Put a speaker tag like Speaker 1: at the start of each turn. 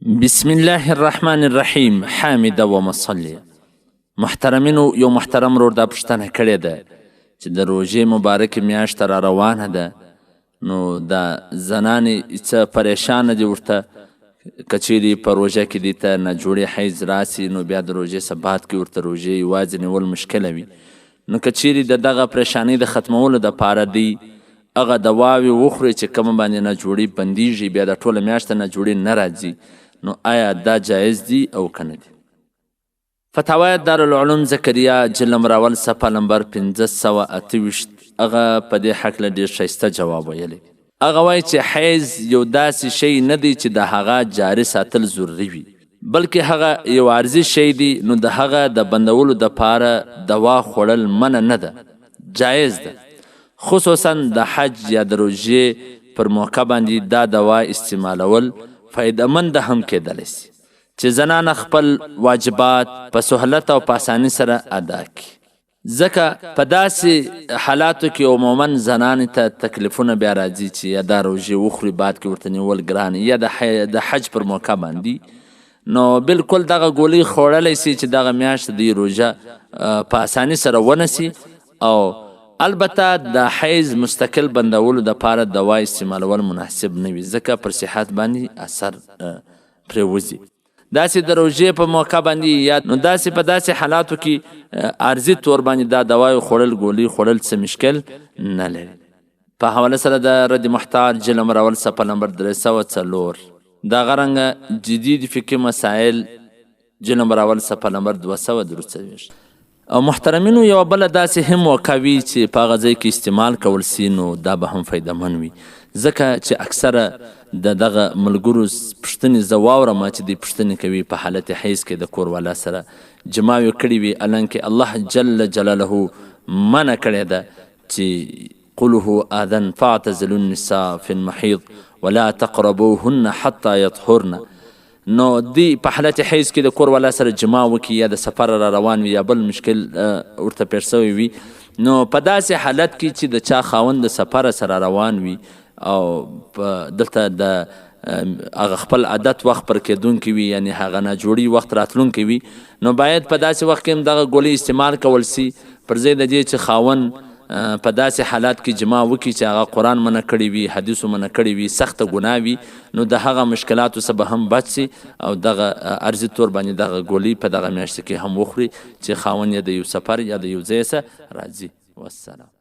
Speaker 1: بسم الله الرحمن الرحیم حامد و مصلی. محترمینو، یو محترم ورور دا پوښتنه کړې ده چې د روژې مبارکې میاشت را روانه ده، نو دا زنانې څه پریشانه دي ورته، که چیرې په روژه کې دې ته ناجوړې حیض راسي نو بیا د روژې څخه بعد کې ورته روژې یوازې نیول مشکله وي. نو که چیرې د دغه پریشانۍ د ختمولو دپاره دی هغه دواوې وخوري چې کومه باندې ناجوړي بندیږي، بیا د ټوله میاشت ناجوړي نه راځي، نو آیا دا جایز دي او که نه دي؟ فتاوی دارالعلوم زکریا جلد نمبر اول صفحه نمبر 528 هغه په دې هکله ډېر ښایسته جواب ویلی دی. هغه وایي چې حیض یو داسې شی نه دی چې د هغه جاري ساتل ضروري وي، بلکې هغه یو عارضي شی دی، نو د هغه د بندولو دپاره دوا خوړل منع نه ده، جایز ده. خصوصا د حج یا د روژې پر موقع باندې دا دوا استعمالول فایده منده هم کېدلی شي چې زنانه خپل واجبات په سهولت او په اساني سره ادا کړي، ځکه په داسې حالاتو کې عموما زنانې ته تکلیفونه بیا راځي چې یا دا روژې وخوري بعد کې ورته نیول ګران، یا د حج پر موقع باندې، نو بالکل دغه ګولۍ خوړلی سي چې دغه میاشت دی روژه په اساني سره ونسي. او البته د حیض مستقل بندولو دپاره دوا استعمالول مناسب نه وي، ځکه پر صحت باندې اثر پرېوځي. داسې د روژې په موقع باندې یا نو داسې په داسې حالاتو کې عارضي طور باندې دا دواوې خوړل، ګولۍ خوړل څه مشکل نه لري. په حواله سره د رد محتار جلد نمبر اول صفحه نمبر 304، دغه رنګه جدید فقهي مسایل جلد نمبر اول صفحه نمبر 243. او محترمینو، یوه بله داسې هم موقع وي چې په هغه ځای کې استعمال کول سي، نو دا به هم فایده من وي، ځکه چې اکثره د دغه ملګرو پوښتنې زه واورم چې دوی پوښتنې کوي په حالت حیض کې د کور والا سره جماوې کړې وي، الانکه الله جل جلاله منع کړې ده چې قل هو آذن فاعتزلوا النساء في المحيض ولا تقربوهن حتى يطهرن. نو دی په حالت حیض کې د کور والا سره جما وکړي یا د سفر را روان وي یا بل مشکل ورته پېښ شوی وي، نو په داسې حالت کې چې د چا خاوند د سفر سره روان وي او دلته د هغه خپل عادت وخت پر کېدونکی وي، یعنی هغه ناجوړي وخت راتلونکی وي، نو باید په داسې وخت کې هم دغه ګولۍ استعمال کول سي، پر ځای د دې چې خاوند په داسې حالات کې جما وکړي چې هغه قرآن منع کړی وي، حدیثو منع کړی وي، سخته ګناه وي، نو د هغه مشکلاتو څخه به هم بچ سي او دغه عارضي طور باندې دغه ګولۍ په دغه میاشت کې هم وخوري چې خاوند یې د یو سفر یا د یو ځای څخه راځي. والسلام.